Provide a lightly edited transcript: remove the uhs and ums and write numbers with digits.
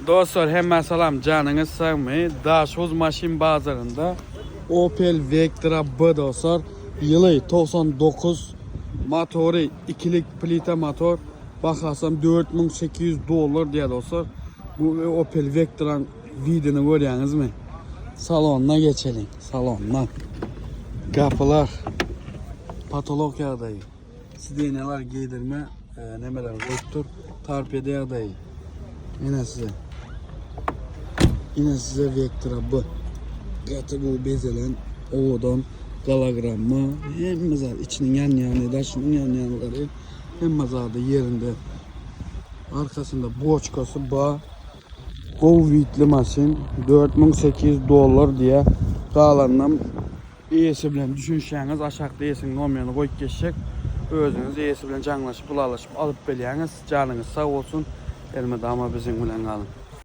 Dostlar hemmä salam janyňyz sagmy Daşoguz maşyn bazarynda Opel Vectra B dostlar ýyly 99 motory ikilik plita motor bahasam 4800 dollar diýýär dostlar bu Opel Vectraň widini görýäňizmi salonyna geçeliň salonyna gapylar patolok ýagdaýy Sidenýalar geýdirme nemeler goýupdyr. Torpeda ýagdaýy. Ine size. Ine size Vectra B. Gaty gowy bezelen, owadan gologramma. Hemme zat içiniň ýanýany, daşynyň ýanýanlary hemme zady ýerinde. Arkasynda boçkasy bar. Gowy widli maşyn. 4800 dollar diýýär. Galanynam Eýesi bilen düşünişýäňiz aşakda eýesiniň nomerini goýup geçjek özüňiz eýesi bilen jaňlaşyp ylalaşyp alyp bilýäňiz janyňyz sag bolsun elmydama biziň bilen galyň.